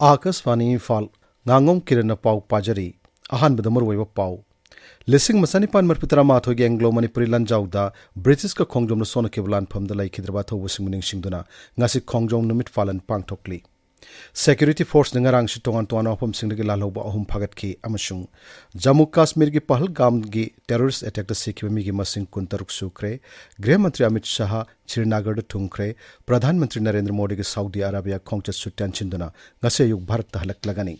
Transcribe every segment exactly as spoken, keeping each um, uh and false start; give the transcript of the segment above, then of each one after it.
ꯑꯥꯀꯥꯁꯕꯥꯅꯤ ꯏꯝꯐꯥꯜ꯫ ꯉꯥꯉꯣꯝ ꯀꯤꯔꯟꯅ ꯄꯥꯎ ꯄꯥꯖꯔꯤ꯫ ꯑꯍꯥꯟꯕꯗ ꯃꯔꯨꯑꯣꯏꯕ ꯄꯥꯎ꯫ ꯂꯤꯁꯤꯡ ꯑꯃ ꯆꯅꯤꯄꯥꯟ ꯃꯔꯤꯐꯨ ꯇꯔꯥ ꯃꯥꯊꯣꯏꯒꯤ ꯑꯦꯡꯒ꯭ꯂꯣ ꯃꯅꯤꯄꯨꯔꯤ ꯂꯥꯟꯖꯥꯎꯗ ꯕ꯭ꯔꯤꯇꯤꯁꯀ ꯈꯣꯡꯖꯣꯝꯅ ꯁꯣꯛꯅꯈꯤꯕ ꯂꯥꯟꯐꯝꯗ ꯂꯩꯈꯤꯗ꯭ꯔꯕ ꯑꯊꯧꯕꯁꯤꯡꯕꯨ ꯅꯤꯡꯁꯤꯡꯗꯨꯅ ꯉꯁꯤ ꯈꯣꯡꯖꯣꯝ ꯅꯨꯃꯤꯠ ꯄꯥꯂꯟ ꯄꯥꯡꯊꯣꯛꯂꯤ꯫ ꯁꯦꯀ꯭ꯌꯨꯔꯤꯇꯤ ꯐꯣꯔꯁꯅ ꯉꯔꯥꯡꯁꯨ ꯇꯣꯉꯥꯟ ꯇꯣꯉꯥꯟꯕ ꯃꯐꯝꯁꯤꯡꯗꯒꯤ ꯂꯥꯜꯍꯧꯕ ꯑꯍꯨꯝ ꯐꯥꯒꯠꯈꯤ ꯑꯃꯁꯨꯡ ꯖꯝꯃꯨ ꯀꯥꯁꯃꯤꯔꯒꯤ ꯄꯍꯜꯒꯥꯝꯒꯤ ꯇꯦꯔꯣꯔꯤꯁ ꯑꯦꯇꯦꯛꯇ ꯁꯤꯈꯤꯕ ꯃꯤꯒꯤ ꯃꯁꯤꯡ ꯀꯨꯟꯇꯔꯨꯛ ꯁꯨꯈ꯭ꯔꯦ꯫ ꯒ꯭ꯔꯤꯍ ꯃꯟꯇ꯭ꯔꯤ ꯑꯃꯤꯠ ꯁꯥꯍ ꯁ꯭ꯔꯤꯅꯥꯒꯔꯗ ꯊꯨꯡꯈ꯭ꯔꯦ꯫ ꯄ꯭ꯔꯙꯥꯟ ꯃꯟꯇ꯭ꯔꯤ ꯅꯔꯦꯟꯗ꯭ꯔ ꯃꯣꯗꯤꯒꯤ ꯁꯥꯎꯗꯤ ꯑꯔꯥꯕꯤꯌꯥ ꯈꯣꯡꯆꯠꯁꯨ ꯇꯦꯟꯁꯤꯟꯗꯨꯅ ꯉꯁꯤ ꯑꯌꯨꯛ ꯚꯥꯔꯠꯇ ꯍꯜꯂꯛꯂꯒꯅꯤ꯫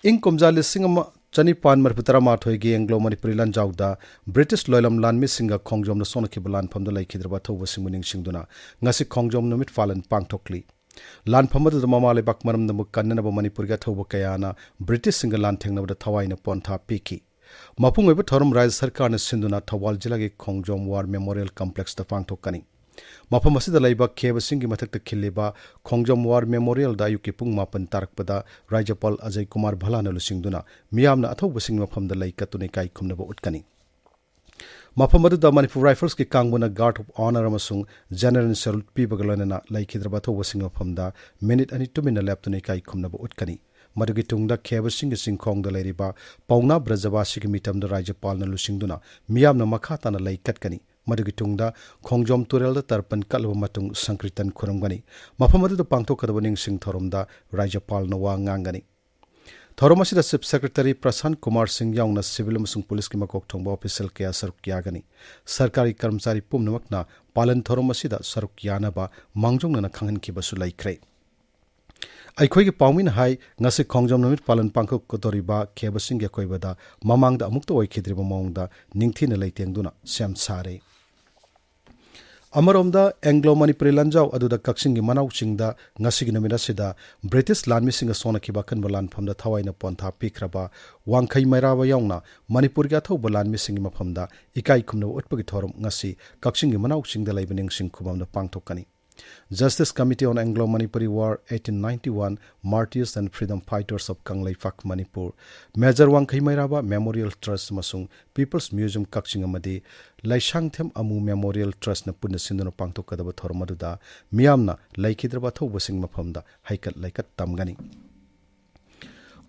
ꯏꯪ ꯀꯨꯝꯖꯥ ꯂꯤꯁꯤꯡ ꯑꯃ ꯆꯅꯤꯄꯥꯟ ꯃꯔꯤꯐꯨ ꯇꯔꯥ ꯃꯥꯊꯣꯏꯒꯤ ꯑꯦꯡꯒ꯭ꯂꯣ ꯃꯅꯤꯄꯨꯔꯤ ꯂꯥꯟꯖꯥꯎꯗ ꯕ꯭ꯔꯤꯇꯤꯁ ꯂꯣꯏꯂꯝ ꯂꯥꯟꯃꯤꯁꯤꯡꯒ ꯈꯣꯡꯖꯣꯝꯗ ꯁꯣꯛꯅꯈꯤꯕ ꯂꯥꯟꯐꯝꯗ ꯂꯩꯈꯤꯗ꯭ꯔꯕ ꯑꯊꯧꯕꯁꯤꯡꯕꯨ ꯅꯤꯡꯁꯤꯡꯗꯨꯅ ꯉꯁꯤ ꯈꯣꯡꯖꯣꯝ ꯅꯨꯃꯤꯠ ꯄꯥꯂꯟ ꯄꯥꯡꯊꯣꯛꯂꯤ꯫ ꯂꯥꯟꯐꯝ ꯑꯗꯨꯗ ꯃꯃꯥ ꯂꯩꯕꯥꯛ ꯃꯔꯝꯗꯝꯕꯨ ꯀꯟꯅꯅꯕ ꯃꯅꯤꯄꯨꯔꯒꯤ ꯑꯊꯧꯕ ꯀꯌꯥꯅ ꯕ꯭ꯔꯤꯇꯤꯁꯁꯤꯡꯒ ꯂꯥꯟꯊꯦꯡꯅꯕꯗ ꯊꯋꯥꯏꯅ ꯄꯣꯟꯊꯥ ꯄꯤꯈꯤ꯫ ꯃꯄꯨꯡ ꯑꯣꯏꯕ ꯊꯧꯔꯝ ꯔꯥꯖ꯭ꯌ ꯁꯔꯀꯥꯔꯅ ꯁꯤꯟꯗꯨꯅ ꯊꯧꯕꯥꯜ ꯖꯤꯂꯥꯒꯤ ꯈꯣꯡꯖꯣꯝ ꯋꯥꯔ ꯃꯦꯃꯣꯔꯤꯌꯦꯜ ꯀꯝꯄ꯭ꯂꯦꯛꯁꯇ ꯄꯥꯡꯊꯣꯛꯀꯅꯤ꯫ ꯃꯐꯝ ꯑꯁꯤꯗ ꯂꯩꯕ ꯈꯦꯕꯁꯤꯡꯒꯤ ꯃꯊꯛꯇ ꯈꯤꯜꯂꯤꯕ ꯈꯣꯡꯖꯣꯝ ꯋꯥꯔ ꯃꯦꯃꯣꯔꯤꯌꯦꯜꯗ ꯑꯌꯨꯛꯀꯤ ꯄꯨꯡ ꯃꯥꯄꯟ ꯇꯥꯔꯛꯄꯗ ꯔꯥꯖ꯭ꯌꯄꯥꯜ ꯑꯖꯌ ꯀꯨꯃꯥꯔ ꯚꯜꯂꯥꯅ ꯂꯨꯆꯤꯡꯗꯨꯅ ꯃꯤꯌꯥꯝꯅ ꯑꯊꯧꯕꯁꯤꯡꯒꯤ ꯃꯐꯝꯗ ꯂꯩ ꯀꯠꯇꯨꯅ ꯏꯀꯥꯏ ꯈꯨꯝꯅꯕ ꯎꯠꯀꯅꯤ꯫ ꯃꯐꯝ ꯑꯗꯨꯗ ꯃꯅꯤꯄꯨꯔ ꯔꯥꯏꯐꯜꯁꯀꯤ ꯀꯥꯡꯕꯨꯅ ꯒꯥꯔꯗ ꯑꯣꯐ ꯑꯣꯅꯔ ꯑꯃꯁꯨꯡ ꯖꯦꯅꯔꯦꯜ ꯁꯦꯂꯨꯠ ꯄꯤꯕꯒ ꯂꯣꯏꯅꯅ ꯂꯩꯈꯤꯗ꯭ꯔꯕ ꯑꯊꯧꯕꯁꯤꯡꯒꯤ ꯃꯐꯝꯗ ꯃꯤꯅꯤꯠ ꯑꯅꯤ ꯇꯨꯃꯤꯟꯅ ꯂꯦꯞꯇꯨꯅ ꯏꯀꯥꯏ ꯈꯨꯝꯅꯕ ꯎꯠꯀꯅꯤ꯫ ꯃꯗꯨꯒꯤ ꯇꯨꯡꯗ ꯈꯦꯕꯁꯤꯡꯒꯤ ꯆꯤꯡꯈꯣꯡꯗ ꯂꯩꯔꯤꯕ ꯄꯥꯎꯅꯥ ꯕ꯭ꯔꯖꯕꯥꯁꯤꯒꯤ ꯃꯤꯇꯝꯗ ꯔꯥꯖ꯭ꯌꯄꯥꯜꯅ ꯂꯨꯆꯤꯡꯗꯨꯅ ꯃꯤꯌꯥꯝꯅ ꯃꯈꯥ ꯇꯥꯅ ꯂꯩ ꯀꯠꯀꯅꯤ꯫ ꯃꯗꯨꯒꯤ ꯇꯨꯡꯗ ꯈꯣꯡꯖꯣꯝ ꯇꯨꯔꯦꯜꯗ ꯇꯔꯄꯟ ꯀꯠꯂꯕ ꯃꯇꯨꯡ ꯁꯪꯀ꯭ꯔꯤꯇꯟ ꯈꯨꯔꯨꯝꯒꯅꯤ꯫ ꯃꯐꯝ ꯑꯗꯨꯗ ꯄꯥꯡꯊꯣꯛꯀꯗꯕ ꯅꯤꯡꯁꯤꯡ ꯊꯧꯔꯝꯗ ꯔꯥꯖ꯭ꯌꯄꯥꯜꯅ ꯋꯥ ꯉꯥꯡꯒꯅꯤ꯫ ꯊꯧꯔꯝ ꯑꯁꯤꯗ ꯆꯤꯐ ꯁꯦꯀ꯭ꯔꯦꯇꯔꯤ ꯄ꯭ꯔꯁꯥꯟ ꯀꯨꯃꯥꯔ ꯁꯤꯡ ꯌꯥꯎꯅ ꯁꯤꯚꯤꯜ ꯑꯃꯁꯨꯡ ꯄꯨꯂꯤꯁꯀꯤ ꯃꯀꯣꯛ ꯊꯣꯡꯕ ꯑꯣꯐꯤꯁꯤꯌꯦꯜ ꯀꯌꯥ ꯁꯔꯨꯛ ꯌꯥꯒꯅꯤ꯫ ꯁꯔꯀꯥꯔꯒꯤ ꯀꯔꯃꯆꯥꯔꯤ ꯄꯨꯝꯅꯃꯛꯅ ꯄꯥꯂꯟ ꯊꯧꯔꯝ ꯑꯁꯤꯗ ꯁꯔꯨꯛ ꯌꯥꯅꯕ ꯃꯥꯡꯖꯧꯅꯅ ꯈꯪꯍꯟꯈꯤꯕꯁꯨ ꯂꯩꯈ꯭ꯔꯦ꯫ ꯑꯩꯈꯣꯏꯒꯤ ꯄꯥꯎꯃꯤꯅ ꯍꯥꯏ, ꯉꯁꯤ ꯈꯣꯡꯖꯣꯝ ꯅꯨꯃꯤꯠ ꯄꯥꯂꯟ ꯄꯥꯡꯊꯣꯛꯀꯗꯧꯔꯤꯕ ꯈꯦꯕꯁꯤꯡꯒꯤ ꯑꯀꯣꯏꯕꯗ ꯃꯃꯥꯡꯗ ꯑꯃꯨꯛꯇ ꯑꯣꯏꯈꯤꯗ꯭ꯔꯤꯕ ꯃꯑꯣꯡꯗ ꯅꯤꯡꯊꯤꯅ ꯂꯩꯇꯦꯡꯗꯨꯅ ꯁꯦꯝ ꯁꯥꯔꯦ꯫ ꯑꯃꯔꯣꯝꯗ, ꯑꯦꯡꯒ꯭ꯂꯣ ꯃꯅꯤꯄꯨꯔꯤ ꯂꯥꯟꯖꯥꯎ ꯑꯗꯨꯗ ꯀꯛꯆꯤꯡꯒꯤ ꯃꯅꯥꯎ ꯆꯤꯡꯗ ꯉꯁꯤꯒꯤ ꯅꯨꯃꯤꯠ ꯑꯁꯤꯗ ꯕ꯭ꯔꯤꯇꯤꯁ ꯂꯥꯟꯃꯤꯁꯤꯡꯒ ꯁꯣꯛꯅꯈꯤꯕ ꯑꯀꯟꯕ ꯂꯥꯟꯐꯝꯗ ꯊꯋꯥꯏꯅ ꯄꯣꯟꯊꯥ ꯄꯤꯈ꯭ꯔꯕ ꯋꯥꯡꯈꯩ ꯃꯩꯔꯥꯕ ꯌꯥꯎꯅ ꯃꯅꯤꯄꯨꯔꯒꯤ ꯑꯊꯧꯕ ꯂꯥꯟꯃꯤꯁꯤꯡꯒꯤ ꯃꯐꯝꯗ ꯏꯀꯥꯏ ꯈꯨꯝꯅꯕ ꯎꯠꯄꯒꯤ ꯊꯧꯔꯝ ꯉꯁꯤ ꯀꯛꯆꯤꯡꯒꯤ ꯃꯅꯥꯎ ꯆꯤꯡꯗ ꯂꯩꯕ ꯅꯤꯡꯁꯤꯡ ꯈꯨꯕꯝꯗ ꯄꯥꯡꯊꯣꯛꯀꯅꯤ꯫ Justice Committee on Anglo-Manipuri War, eighteen ninety-one Martyrs and Freedom Fighters of Kangleipak, Manipur, Major Wangkhei Mairaba Memorial Trust ꯑꯃꯁꯨꯡ People's Museum ꯀꯛꯆꯤꯡ ꯑꯃꯗꯤ ꯂꯩꯁꯥꯡꯊꯦꯝ ꯑꯃꯨ Memorial Trustꯅ ꯄꯨꯟꯅ ꯁꯤꯟꯗꯨꯅ ꯄꯥꯡꯊꯣꯛꯀꯗꯕ ꯊꯧꯔꯝ ꯑꯗꯨꯗ ꯃꯤꯌꯥꯝꯅ ꯂꯩꯈꯤꯗ꯭ꯔꯕ ꯑꯊꯧꯕꯁꯤꯡ ꯃꯐꯝꯗ ꯍꯩꯀꯠ ꯂꯩꯀꯠ ꯇꯝꯒꯅꯤ꯫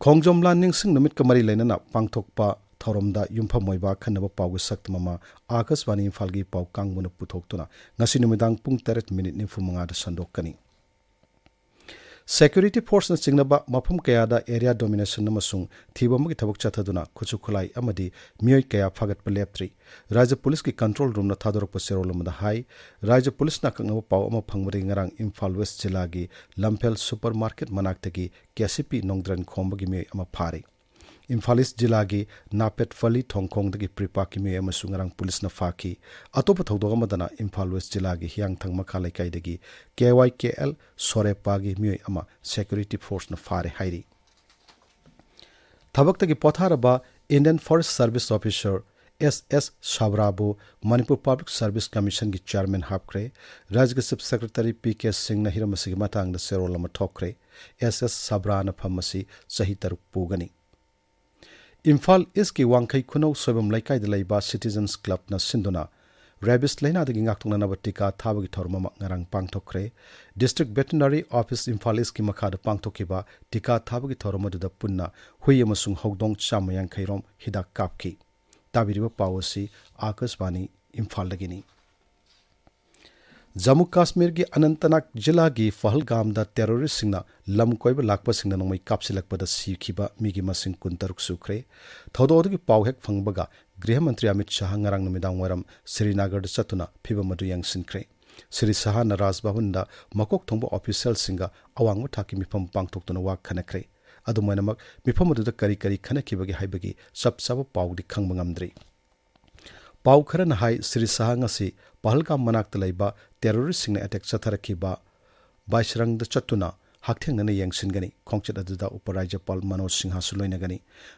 ꯈꯣꯡꯖꯣꯝ ꯂꯥꯟ ꯅꯤꯡꯁꯤꯡ ꯅꯨꯃꯤꯠꯀ ꯃꯔꯤ ꯂꯩꯅꯅ ꯄꯥꯡꯊꯣꯛꯄ ꯊꯧꯔꯝꯗ ꯌꯨꯝꯐꯝ ꯑꯣꯏꯕ ꯑꯈꯟꯅꯕ ꯄꯥꯎꯒꯤ ꯁꯛꯇꯝ ꯑꯃ ꯑꯥꯀꯥꯁꯕꯥꯅꯤ ꯏꯝꯐꯥꯜꯒꯤ ꯄꯥꯎ ꯀꯥꯡꯕꯨꯅ ꯄꯨꯊꯣꯛꯇꯨꯅ ꯉꯁꯤ ꯅꯨꯃꯤꯗꯥꯡ ꯄꯨꯡ ꯇꯔꯦꯠ ꯃꯤꯅꯤꯠ ꯅꯤꯐꯨ ꯃꯉꯥꯗ ꯁꯟꯗꯣꯛꯀꯅꯤ꯫ Security Forceꯅ ꯆꯤꯡꯅꯕ ꯃꯐꯝ ꯀꯌꯥꯗ Area Domination ꯑꯃꯁꯨꯡ ꯊꯤꯕ ꯑꯃꯒꯤ ꯊꯕꯛ ꯆꯠꯊꯗꯨꯅ ꯈꯨꯠꯁꯨ ꯈꯨꯠꯂꯥꯏ ꯑꯃꯗꯤ ꯃꯤꯑꯣꯏ ꯀꯌꯥ ꯐꯥꯒꯠꯄ ꯂꯦꯞꯇ꯭ꯔꯤ꯫ ꯔꯥꯖ꯭ꯌ ꯄꯨꯂꯤꯁꯀꯤ Control Roomꯅ ꯊꯥꯗꯣꯔꯛꯄ ꯆꯦꯔꯣꯜ ꯑꯃꯗ ꯍꯥꯏ, ꯔꯥꯖ꯭ꯌ ꯄꯨꯂꯤꯁꯅ ꯑꯀꯛꯅꯕ ꯄꯥꯎ ꯑꯃ ꯐꯪꯕꯗꯒꯤ ꯉꯔꯥꯡ ꯏꯝꯐꯥꯜ West ꯖꯤꯂꯥꯒꯤ ꯂꯝꯐꯦꯜ Supermarket ꯃꯅꯥꯛꯇꯒꯤ KCP ꯅꯣꯡꯗ꯭ꯔꯟ ꯈꯣꯝꯕꯒꯤ ꯃꯤꯑꯣꯏ ꯑꯃ ꯐꯥꯔꯤ꯫ ꯏꯝꯐꯥꯜ East ꯖꯤꯂꯥꯒꯤ ꯅꯥꯄꯦꯠꯐꯂꯤ ꯊꯣꯡꯈꯣꯡꯗꯒꯤ ꯄ꯭ꯔꯤꯄꯥꯛꯀꯤ ꯃꯤꯑꯣꯏ ꯑꯃꯁꯨ ꯉꯔꯥꯡ ꯄꯨꯂꯤꯁꯅ ꯐꯥꯈꯤ꯫ ꯑꯇꯣꯞꯄ ꯊꯧꯗꯣꯛ ꯑꯃꯗꯅ ꯏꯝꯐꯥꯜ West ꯖꯤꯂꯥꯒꯤ ꯍꯤꯌꯥꯡꯊꯥꯡ ꯃꯈꯥ ꯂꯩꯀꯥꯏꯗꯒꯤ KYKL ꯁꯣꯔꯦꯄꯥꯒꯤ ꯃꯤꯑꯣꯏ ꯑꯃ Security Forceꯅ ꯐꯥꯔꯦ ꯍꯥꯏꯔꯤ꯫ ꯊꯕꯛꯇꯒꯤ ꯄꯣꯊꯥꯔꯕ Indian Forest Service Officer S S ꯁꯥꯕ꯭ꯔꯥꯕꯨ Manipur Public Service Commissionꯒꯤ Chairman ꯍꯥꯞꯈ꯭ꯔꯦ꯫ ꯔꯥꯖ꯭ꯌꯒꯤ Chief Secretary P K ꯁꯤꯡꯅ ꯍꯤꯔꯝ ꯑꯁꯤꯒꯤ ꯃꯇꯥꯡꯗ ꯆꯦꯔꯣꯜ ꯑꯃ ꯊꯣꯛꯈ꯭ꯔꯦ꯫ S S ꯁꯥꯕ꯭ꯔꯥꯅ ꯐꯝ ꯑꯁꯤ ꯆꯍꯤ ꯇꯔꯨꯛ ꯄꯨꯒꯅꯤ꯫ ꯏꯝꯐꯥꯜ Eastꯀꯤ ꯋꯥꯡꯈꯩ ꯈꯨꯅꯧ ꯁꯣꯏꯕꯝ ꯂꯩꯀꯥꯏꯗ ꯂꯩꯕ Citizens Clubꯅ ꯁꯤꯟꯗꯨꯅ Rabies ꯂꯥꯏꯅꯥꯗꯒꯤ ꯉꯥꯛꯊꯣꯛꯅꯅꯕ ꯇꯤꯀꯥ ꯊꯥꯕꯒꯤ ꯊꯧꯔꯝ ꯑꯃ ꯉꯔꯥꯡ ꯄꯥꯡꯊꯣꯛꯈ꯭ꯔꯦ꯫ District Veterinary Office ꯏꯝꯐꯥꯜ Eastꯀꯤ ꯃꯈꯥꯗ ꯄꯥꯡꯊꯣꯛꯈꯤꯕ ꯇꯤꯀꯥ ꯊꯥꯕꯒꯤ ꯊꯧꯔꯝ ꯑꯗꯨꯗ ꯄꯨꯟꯅ ꯍꯨꯏ ꯑꯃꯁꯨꯡ ꯍꯧꯗꯣꯡ ꯆꯥꯝꯃ ꯌꯥꯡꯈꯩ ꯔꯣꯝ ꯍꯤꯗꯥꯛ ꯀꯥꯞꯈꯤ꯫ ꯇꯥꯕꯤꯔꯤꯕ ꯄꯥꯎ ꯑꯁꯤ ꯑꯥꯀꯥꯁꯕꯥꯅꯤ ꯏꯝꯐꯥꯜꯗꯒꯤꯅꯤ꯫ ꯖꯝꯃꯨ ꯀꯥꯁꯃꯤꯔꯒꯤ ꯑꯅꯟꯇꯅꯥꯒ ꯖꯤꯂꯥꯒꯤ ꯄꯍꯜꯒꯥꯝꯗ terroristꯁꯤꯡꯅ ꯂꯝ ꯀꯣꯏꯕ ꯂꯥꯛꯄꯁꯤꯡꯅ ꯅꯣꯡꯃꯩ ꯀꯥꯞꯁꯤꯜꯂꯛꯄꯗ ꯁꯤꯈꯤꯕ ꯃꯤꯒꯤ ꯃꯁꯤꯡ ꯀꯨꯟꯇꯔꯨꯛ ꯁꯨꯈ꯭ꯔꯦ꯫ ꯊꯧꯗꯣꯛ ꯑꯗꯨꯒꯤ ꯄꯥꯎ ꯍꯦꯛ ꯐꯪꯕꯒ ꯒ꯭ꯔꯤꯍ ꯃꯟꯇ꯭ꯔꯤ ꯑꯃꯤꯠ ꯁꯥꯍ ꯉꯔꯥꯡ ꯅꯨꯃꯤꯗꯥꯡ ꯋꯥꯏꯔꯝ ꯁ꯭ꯔꯤꯅꯒꯔꯗ ꯆꯠꯇꯨꯅ ꯐꯤꯚꯝ ꯑꯗꯨ ꯌꯦꯡꯁꯤꯟꯈ꯭ꯔꯦ꯫ ꯁ꯭ꯔꯤ ꯁꯥꯍꯅ ꯔꯥꯖ ꯚꯕꯟꯗ ꯃꯀꯣꯛ ꯊꯣꯡꯕ officialꯁꯤꯡꯒ ꯑꯋꯥꯡꯕ ꯊꯥꯛꯀꯤ ꯃꯤꯐꯝ ꯄꯥꯡꯊꯣꯛꯇꯨꯅ ꯋꯥ ꯈꯟꯅꯈ꯭ꯔꯦ꯫ ꯑꯗꯨꯝ ꯑꯣꯏꯅꯃꯛ, ꯃꯤꯐꯝ ꯑꯗꯨꯗ ꯀꯔꯤ ꯀꯔꯤ ꯈꯟꯅꯈꯤꯕꯒꯦ ꯍꯥꯏꯕꯒꯤ ꯆꯞ ꯆꯥꯕ ꯄꯥꯎꯗꯤ ꯈꯪꯕ ꯉꯝꯗ꯭ꯔꯤ꯫ ꯄꯥꯎ ꯈꯔꯅ ꯍꯥꯏ, ꯁ꯭ꯔꯤ ꯁꯥꯍ ꯉꯁꯤ ꯄꯍꯜꯒꯥꯝ ꯃꯅꯥꯛꯇ ꯂꯩꯕ terroristꯁꯤꯡꯅ attack ꯆꯠꯊꯔꯛꯈꯤꯕ ꯕꯥꯏꯁꯔꯪꯗ ꯆꯠꯇꯨꯅ ꯍꯛꯊꯦꯡꯅꯅ ꯌꯦꯡꯁꯤꯟꯒꯅꯤ꯫ ꯈꯣꯡꯆꯠ ꯑꯗꯨꯗ ꯎꯄꯔꯥꯖ꯭ꯌꯄꯥꯜ ꯃꯅꯣꯖ ꯁꯤꯡꯍꯁꯨ ꯂꯣꯏꯅꯒꯅꯤ꯫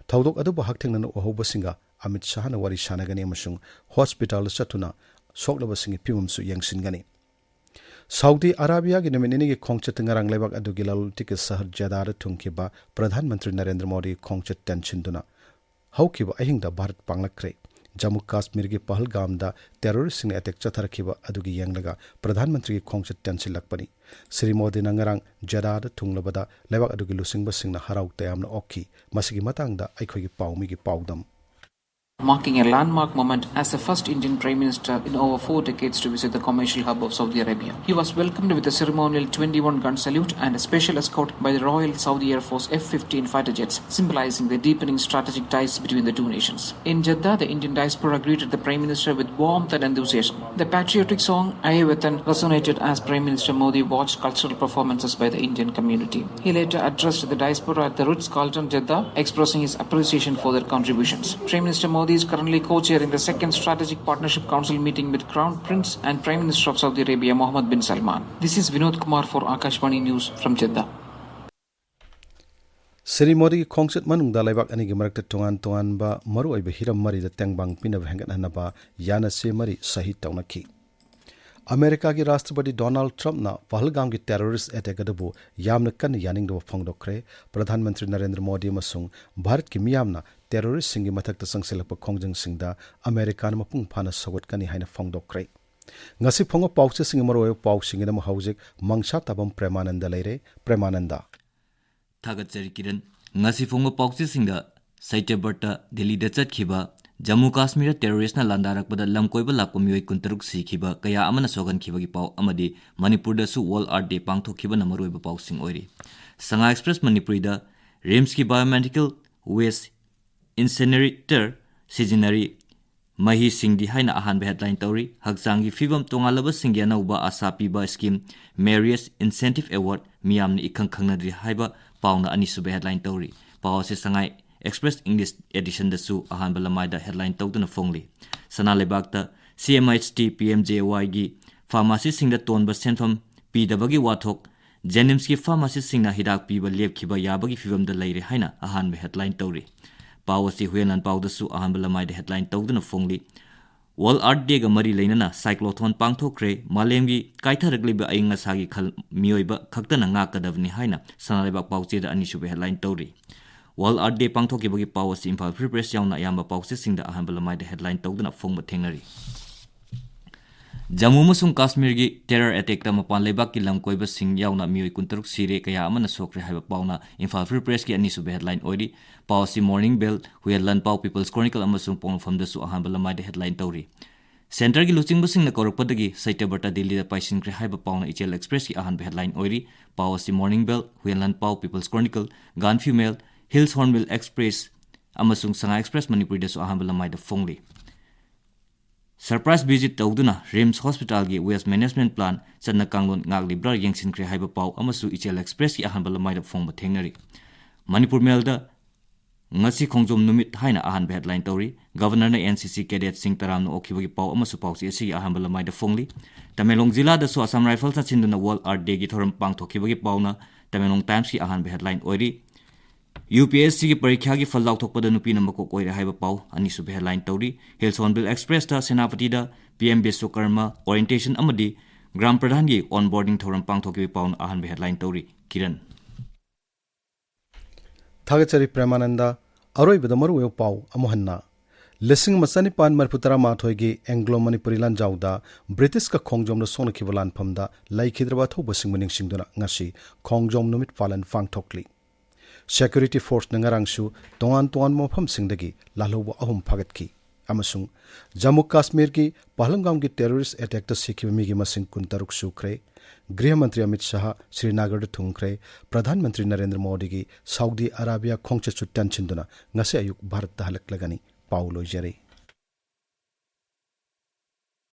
ꯊꯧꯗꯣꯛ ꯑꯗꯨꯕꯨ ꯍꯛꯊꯦꯡꯅꯅ ꯎꯍꯧꯕꯁꯤꯡꯒ ꯑꯃꯤꯠ ꯁꯥꯍꯅ ꯋꯥꯔꯤ ꯁꯥꯟꯅꯒꯅꯤ ꯑꯃꯁꯨꯡ hospitalꯗ ꯆꯠꯇꯨꯅ ꯁꯣꯛꯂꯕꯁꯤꯡꯒꯤ ꯐꯤꯕꯝꯁꯨ ꯌꯦꯡꯁꯤꯟꯒꯅꯤ꯫ ꯁꯥꯎꯗꯤ ꯑꯔꯥꯕꯤꯌꯥꯒꯤ ꯅꯨꯃꯤꯠ ꯅꯤꯅꯤꯒꯤ ꯈꯣꯡꯆꯠꯇ ꯉꯔꯥꯡ ꯂꯩꯕꯥꯛ ꯑꯗꯨꯒꯤ ꯂꯂꯣꯟ ꯏꯇꯤꯛꯀꯤ ꯁꯍꯔ ꯖꯦꯗꯥꯗ ꯊꯨꯡꯈꯤꯕ ꯄ꯭ꯔꯙꯥꯟ ꯃꯟꯇ꯭ꯔꯤ ꯅꯔꯦꯟꯗ꯭ꯔ ꯃꯣꯗꯤꯒꯤ ꯈꯣꯡꯆꯠ ꯇꯦꯟꯁꯤꯟꯗꯨꯅ ꯍꯧꯈꯤꯕ ꯑꯍꯤꯡꯗ ꯚꯥꯔꯠ ꯄꯥꯡꯂꯛꯈ꯭ꯔꯦ꯫ ꯖꯝꯃꯨ ꯀꯥꯁꯃꯤꯔꯒꯤ ꯄꯍꯜꯒꯥꯝꯗ ꯇꯦꯔꯣꯔꯤꯁꯁꯤꯡꯅ ꯑꯦꯇꯦꯛ ꯆꯠꯊꯔꯛꯈꯤꯕ ꯑꯗꯨꯒꯤ ꯌꯦꯡꯂꯒ ꯄ꯭ꯔꯙꯥꯟ ꯃꯟꯇ꯭ꯔꯤꯒꯤ ꯈꯣꯡꯆꯠ ꯇꯦꯟꯁꯤꯜꯂꯛꯄꯅꯤ꯫ ꯁ꯭ꯔꯤ ꯃꯣꯗꯤꯅ ꯉꯔꯥꯡ ꯖꯦꯗꯥꯗ ꯊꯨꯡꯂꯕꯗ ꯂꯩꯕꯥꯛ ꯑꯗꯨꯒꯤ ꯂꯨꯆꯤꯡꯕꯁꯤꯡꯅ ꯍꯔꯥꯎ ꯇꯌꯥꯝꯅ ꯑꯣꯛꯈꯤ꯫ ꯃꯁꯤꯒꯤ ꯃꯇꯥꯡꯗ ꯑꯩꯈꯣꯏꯒꯤ ꯄꯥꯎꯃꯤꯒꯤ ꯄꯥꯎꯗꯝ꯫ Marking a landmark moment as the first Indian Prime Minister in over four decades to visit the commercial hub of Saudi Arabia. He was welcomed with a ceremonial twenty-one gun salute and a special escort by the Royal Saudi Air Force F fifteen fighter jets, symbolizing the deepening strategic ties between the two nations. In Jeddah, the Indian diaspora greeted the Prime Minister with warmth and enthusiasm. The patriotic song Aaye Watan resonated as Prime Minister Modi watched cultural performances by the Indian community. He later addressed the diaspora at the Ritz-Carlton, Jeddah, expressing his appreciation for their contributions. Prime Minister Modi is currently co-chairing the second Strategic Partnership Council meeting with Crown Prince and Prime Minister of Saudi Arabia Mohammed bin Salman. This is Vinod Kumar for Akashvani News from Jeddah. Shri ꯃꯣꯗꯤꯒꯤ ꯈꯣꯡꯆꯠ ꯃꯅꯨꯡꯗ ꯂꯩꯕꯥꯛ ꯑꯅꯤꯒꯤ ꯃꯔꯛꯇ ꯇꯣꯉꯥꯟ ꯇꯣꯉꯥꯟꯕ ꯃꯔꯨꯑꯣꯏꯕ ꯍꯤꯔꯝ ꯃꯔꯤꯗ ꯇꯦꯡꯕꯥꯡ ꯄꯤꯅꯕ ꯍꯦꯟꯒꯠꯍꯟꯅꯕ ꯌꯥꯅꯁꯦ ꯃꯔꯤ ꯁꯍꯤ ꯇꯧꯅꯈꯤ꯫ ꯑꯃꯦꯔꯤꯀꯥꯒꯤ ꯔꯥꯁꯇ꯭ꯔꯄꯇꯤ ꯗꯣꯅꯥꯜꯗ ꯇ꯭ꯔꯝꯞꯅ ꯄꯍꯜꯒꯥꯝꯒꯤ ꯇꯦꯔꯣꯔꯤꯁ꯭ꯠ ꯑꯦꯇꯦꯛ ꯑꯗꯨꯕꯨ ꯌꯥꯝꯅ ꯀꯟꯅ ꯌꯥꯅꯤꯡꯗꯕ ꯐꯣꯡꯗꯣꯛꯈ꯭ꯔꯦ꯫ ꯄ꯭ꯔꯙꯥꯟ ꯃꯟꯇ꯭ꯔꯤ ꯅꯔꯦꯟꯗ꯭ꯔ ꯃꯣꯗꯤ ꯑꯃꯁꯨꯡ ꯚꯥꯔꯠꯀꯤ ꯃꯤꯌꯥꯝꯅ ꯇꯦꯔꯣꯔꯤꯁ꯭ꯠꯁꯤꯡꯒꯤ ꯃꯊꯛꯇ ꯆꯪꯁꯤꯜꯂꯛꯄ ꯈꯣꯡꯖꯪꯁꯤꯡꯗ ꯑꯃꯦꯔꯤꯀꯥꯅ ꯃꯄꯨꯡ ꯐꯥꯅ ꯁꯧꯒꯠꯀꯅꯤ ꯍꯥꯏꯅ ꯐꯣꯡꯗꯣꯛꯈ꯭ꯔꯦ꯫ ꯉꯁꯤ ꯐꯣꯡꯕ ꯄꯥꯎꯆꯦꯁꯤꯡꯒꯤ ꯃꯔꯨꯑꯣꯏꯕ ꯄꯥꯎꯁꯤꯡꯒꯤꯗꯃꯛ ꯍꯧꯖꯤꯛ ꯃꯪꯁꯥ ꯇꯥꯕꯝ ꯄ꯭ꯔꯦꯃꯥꯅꯟꯗ ꯂꯩꯔꯦ꯫ ꯄ꯭ꯔꯦꯃꯥꯅꯟꯗ꯫ ꯊꯥꯒꯠꯆꯔꯤ ꯀꯤꯔꯟ꯫ ꯉꯁꯤ ꯐꯣꯡꯕ ꯄꯥꯎꯆꯦꯁꯤꯡꯗ ꯁꯇ꯭ꯌꯕ꯭ꯔꯇ ꯗꯤꯜꯂꯤꯗ ꯆꯠꯈꯤꯕ ꯖꯝꯃꯨ ꯀꯥꯁꯃꯤꯔꯗ ꯇꯦꯔꯣꯔꯤꯁ꯭ꯠꯅ ꯂꯥꯟꯗꯥꯔꯛꯄꯗ ꯂꯝꯀꯣꯏꯕ ꯂꯥꯛꯄ ꯃꯤꯑꯣꯏ ꯀꯨꯟꯇꯔꯨꯛ ꯁꯤꯈꯤꯕ, ꯀꯌꯥ ꯑꯃꯅ ꯁꯣꯛꯍꯟꯈꯤꯕꯒꯤ ꯄꯥꯎ ꯑꯃꯗꯤ ꯃꯅꯤꯄꯨꯔꯗꯁꯨ World Earth Day ꯄꯥꯡꯊꯣꯛꯈꯤꯕꯅ ꯃꯔꯨꯑꯣꯏꯕ ꯄꯥꯎꯁꯤꯡ ꯑꯣꯏꯔꯤ꯫ ꯁꯉꯥꯏ ꯑꯦꯛꯁꯄ꯭ꯔꯦꯁ ꯃꯅꯤꯄꯨꯔꯤꯗ ꯔꯤꯝꯁꯀꯤ biomedical waste incinerator ꯁꯤꯖꯤꯟꯅꯔꯤ, ꯃꯍꯤ ꯁꯤꯡꯗꯤ ꯍꯥꯏꯅ ꯑꯍꯥꯟꯕ headline ꯇꯧꯔꯤ꯫ ꯍꯛꯆꯥꯡꯒꯤ ꯐꯤꯕꯝ ꯇꯣꯉꯥꯜꯂꯕꯁꯤꯡꯒꯤ ꯑꯅꯧꯕ ꯑꯥꯁꯥ ꯄꯤꯕ scheme, Marriage Incentive Award, ꯃꯤꯌꯥꯝꯅ ꯏꯈꯪ ꯈꯪꯅꯗ꯭ꯔꯤ ꯍꯥꯏꯕ ꯄꯥꯎꯅ ꯑꯅꯤꯁꯨꯕ headline ꯇꯧꯔꯤ꯫ ꯄꯥꯎ ꯑꯁꯤ ꯁꯉꯥꯏ ꯑꯦꯛꯁꯄ꯭ꯔꯦꯁ English editionꯗꯁꯨ ꯑꯍꯥꯟꯕ ꯂꯃꯥꯏꯗ headline ꯇꯧꯗꯨꯅ ꯐꯣꯡꯂꯤ꯫ ꯁꯅꯥ ꯂꯩꯕꯥꯛꯇ C M H T P M J Yꯒꯤ pharmacyꯁꯤꯡꯗ ꯇꯣꯟꯕ ꯁꯦꯟꯐꯝ ꯄꯤꯗꯕꯒꯤ ꯋꯥꯊꯣꯛ, JNIMSꯀꯤ pharmacystꯁꯤꯡꯅ ꯍꯤꯗꯥꯛ ꯄꯤꯕ ꯂꯦꯞꯈꯤꯕ ꯌꯥꯕꯒꯤ ꯐꯤꯕꯝꯗ ꯂꯩꯔꯦ ꯍꯥꯏꯅ ꯑꯍꯥꯟꯕ headline ꯇꯧꯔꯤ꯫ ꯄꯥꯎ ꯑꯁꯤ ꯍꯨꯏꯌꯦꯟ ꯂꯥꯟꯄꯥꯎꯗꯁꯨ ꯑꯍꯥꯟꯕ ꯂꯃꯥꯏꯗ headline ꯇꯧꯗꯨꯅ ꯐꯣꯡꯂꯤ꯫ World Earth Day-ꯒ ꯃꯔꯤ ꯂꯩꯅꯅ cyclotron ꯄꯥꯡꯊꯣꯛꯈ꯭ꯔꯦ꯫ ꯃꯥꯂꯦꯝꯒꯤ ꯀꯥꯏꯊꯔꯛꯂꯤꯕ ꯑꯏꯪ ꯑꯁꯥꯒꯤ ꯈꯜ ꯃꯤꯑꯣꯏꯕ ꯈꯛꯇꯅ ꯉꯥꯛꯀꯗꯕꯅꯤ ꯍꯥꯏꯅ ꯁꯅꯥ ꯂꯩꯕꯥꯛ ꯄꯥꯎꯆꯦꯗ ꯑꯅꯤꯁꯨꯕ headline ꯇꯧꯔꯤ꯫ World Earth Day ꯄꯥꯡꯊꯣꯛꯈꯤꯕꯒꯤ ꯄꯥꯎ ꯑꯁꯤ ꯏꯝꯐꯥꯜ Free Press ꯌꯥꯎꯅ ꯑꯌꯥꯝꯕ ꯄꯥꯎꯆꯦꯁꯤꯡꯗ ꯑꯍꯥꯟꯕ ꯂꯃꯥꯏꯗ headline ꯇꯧꯗꯨꯅ ꯐꯣꯡꯕ ꯊꯦꯡꯅꯔꯤ꯫ ꯖꯝꯃꯨ ꯑꯃꯁꯨꯡ ꯀꯥꯁꯃꯤꯔꯒꯤ terror attack-ꯇ ꯃꯄꯥꯟ ꯂꯩꯕꯥꯛꯀꯤ ꯂꯝ ꯀꯣꯏꯕꯁꯤꯡ ꯌꯥꯎꯅ ꯃꯤꯑꯣꯏ ꯀꯨꯟꯇꯔꯨꯛ ꯁꯤꯔꯦ, ꯀꯌꯥ ꯑꯃꯅ ꯁꯣꯛꯈ꯭ꯔꯦ ꯍꯥꯏꯕ ꯄꯥꯎꯅ ꯏꯝꯐꯥꯜ Free Press-ꯀꯤ ꯑꯅꯤꯁꯨꯕ headline ꯑꯣꯏꯔꯤ꯫ ꯄꯥꯎ ꯑꯁꯤ Morning Bell, ꯍꯨꯌꯦꯟ ꯂꯥꯟꯄꯥꯎ, People's Chronicle ꯑꯃꯁꯨꯡ ꯄꯣꯛꯅꯐꯝꯗꯁꯨ ꯑꯍꯥꯟꯕ ꯂꯃꯥꯏꯗ headline ꯇꯧꯔꯤ꯫ Centre-ꯒꯤ ꯂꯨꯆꯤꯡꯕꯁꯤꯡꯅ ꯀꯧꯔꯛꯄꯗꯒꯤ ꯁꯇ꯭ꯌꯕ꯭ꯔꯇ ꯗꯤꯜꯂꯤꯗ ꯄꯥꯏꯁꯤꯟꯈ꯭ꯔꯦ ꯍꯥꯏꯕ ꯄꯥꯎꯅ ꯏꯆꯦꯜ Express-ꯀꯤ ꯑꯍꯥꯟꯕ headline ꯑꯣꯏꯔꯤ꯫ ꯄꯥꯎ ꯑꯁꯤ Morning Bell, ꯍꯨꯌꯦꯟ ꯂꯥꯟꯄꯥꯎ, People's Chronicle, Gaanphiu Mail, Hills Hornbill Express ꯑꯃꯁꯨꯡ Sangha Express ꯃꯅꯤꯄꯨꯔꯤꯗꯁꯨ ꯑꯍꯥꯟꯕ ꯂꯃꯥꯏꯗ ꯐꯣꯡꯂꯤ꯫ Surprise visit ꯇꯧꯗꯨꯅ RIMS Hospital-ꯒꯤ waste management plan ꯆꯠꯅ ꯀꯥꯡꯂꯣꯟ ꯉꯥꯛꯂꯤꯕ꯭ꯔꯥ ꯌꯦꯡꯁꯤꯟꯈ꯭ꯔꯦ ꯍꯥꯏꯕ ꯄꯥꯎ ꯑꯃꯁꯨ ꯏꯆꯦꯜ Express-ꯀꯤ ꯑꯍꯥꯟꯕ ꯂꯃꯥꯏꯗ ꯐꯣꯡꯕ ꯊꯦꯡꯅꯔꯤ꯫ ꯃꯅꯤꯄꯨꯔ Mail-ꯗ ꯉꯁꯤ ꯈꯣꯡꯖꯣꯝ ꯅꯨꯃꯤꯠ ꯍꯥꯏꯅ ꯑꯍꯥꯟꯕ headline ꯇꯧꯔꯤ꯫ Governor-ꯅ N C C cadet-ꯁꯤꯡ ꯇꯔꯥꯝꯅ ꯑꯣꯛꯈꯤꯕꯒꯤ ꯄꯥꯎ ꯑꯃꯁꯨ ꯄꯥꯎꯆꯦ ꯑꯁꯤꯒꯤ ꯑꯍꯥꯟꯕ ꯂꯃꯥꯏꯗ ꯐꯣꯡꯂꯤ꯫ ꯇꯃꯦꯡꯂꯣꯡ ꯖꯤꯂꯥꯗꯁꯨ Assam Rifles-ꯅ ꯁꯤꯟꯗꯨꯅ World Earth Day-ꯒꯤ ꯊꯧꯔꯝ ꯄꯥꯡꯊꯣꯛꯈꯤꯕꯒꯤ ꯄꯥꯎꯅ ꯇꯃꯦꯡꯂꯣꯡ Times-ꯀꯤ ꯑꯍꯥꯟꯕ headline ꯑꯣꯏꯔꯤ꯫ U P S C-ꯒꯤ ꯄꯔꯤꯈ꯭ꯌꯥꯒꯤ ꯐꯜ ꯂꯥꯎꯊꯣꯛꯄꯗ ꯅꯨꯄꯤꯅ ꯃꯀꯣꯛ ꯑꯣꯏꯔꯦ ꯍꯥꯏꯕ ꯄꯥꯎ ꯑꯅꯤꯁꯨꯕ headline ꯇꯧꯔꯤ꯫ Hills Hornbill Express-ꯇ ꯁꯦꯅꯥꯄꯇꯤꯗ P M Vishwakarma orientation ꯑꯃꯗꯤ ꯒ꯭ꯔꯥꯝ ꯄ꯭ꯔꯙꯥꯟꯒꯤ onboarding ꯊꯧꯔꯝ ꯄꯥꯡꯊꯣꯛꯈꯤꯕꯒꯤ ꯄꯥꯎꯅ ꯑꯍꯥꯟꯕ headline ꯇꯧꯔꯤ꯫ ꯀꯤꯔꯟ꯫ ꯊꯥꯒꯠꯆꯔꯤ ꯄ꯭ꯔꯦꯃꯥꯅꯟꯗ꯫ ꯑꯔꯣꯏꯕꯗ ꯃꯔꯨꯑꯣꯏꯕ ꯄꯥꯎ ꯑꯃꯨꯛ ꯍꯟꯅ꯫ ꯂꯤꯁꯤꯡ ꯑꯃ ꯆꯅꯤꯄꯥꯟ ꯃꯔꯤꯐꯨ ꯇꯔꯥ ꯃꯥꯊꯣꯏꯒꯤ Anglo Manipuri ꯂꯥꯟꯖꯥꯎꯗ ꯕ꯭ꯔꯤꯇꯤꯁꯀ ꯈꯣꯡꯖꯣꯝꯗ ꯁꯣꯛꯅꯈꯤꯕ ꯂꯥꯟꯐꯝꯗ ꯂꯩꯈꯤꯗ꯭ꯔꯕ ꯑꯊꯧꯕꯁꯤꯡꯕꯨ ꯅꯤꯡꯁꯤꯡꯗꯨꯅ ꯉꯁꯤ ꯈꯣꯡꯖꯣꯝ ꯅꯨꯃꯤꯠ ꯄꯥꯂꯟ ꯄꯥꯡꯊꯣꯛꯂꯤ꯫ Security Force-ꯅ ꯉꯔꯥꯡꯁꯨ ꯇꯣꯉꯥꯟ ꯇꯣꯉꯥꯟꯕ ꯃꯐꯝꯁꯤꯡꯗꯒꯤ ꯂꯥꯜꯍꯧꯕ ꯑꯍꯨꯝ ꯐꯥꯒꯠꯈꯤ꯫ ꯑꯃꯁꯨꯡ ꯖꯝꯃꯨ ꯀꯥꯁꯃꯤꯔꯒꯤ ꯄꯍꯜꯒꯥꯝꯒꯤ terrorist attack-ꯇ ꯁꯤꯈꯤꯕ ꯃꯤꯒꯤ ꯃꯁꯤꯡ ꯀꯨꯟꯇꯔꯨꯛ ꯁꯨꯈ꯭ꯔꯦ꯫ ꯒ꯭ꯔꯤꯍ ꯃꯟꯇ꯭ꯔꯤ ꯑꯃꯤꯠ ꯁꯥꯍ ꯁ꯭ꯔꯤꯅꯥꯒꯔꯗ ꯊꯨꯡꯈ꯭ꯔꯦ꯫ ꯄ꯭ꯔꯙꯥꯟ ꯃꯟꯇ꯭ꯔꯤ ꯅꯔꯦꯟꯗ꯭ꯔ ꯃꯣꯗꯤꯒꯤ ꯁꯥꯎꯗꯤ ꯑꯔꯥꯕꯤꯌꯥ ꯈꯣꯡꯆꯠꯁꯨ ꯇꯟꯁꯤꯟꯗꯨꯅ ꯉꯁꯤ ꯑꯌꯨꯛ ꯚꯥꯔꯠꯇ ꯍꯜꯂꯛꯂꯒꯅꯤ꯫ ꯄꯥꯎ ꯂꯣꯏꯖꯔꯦ꯫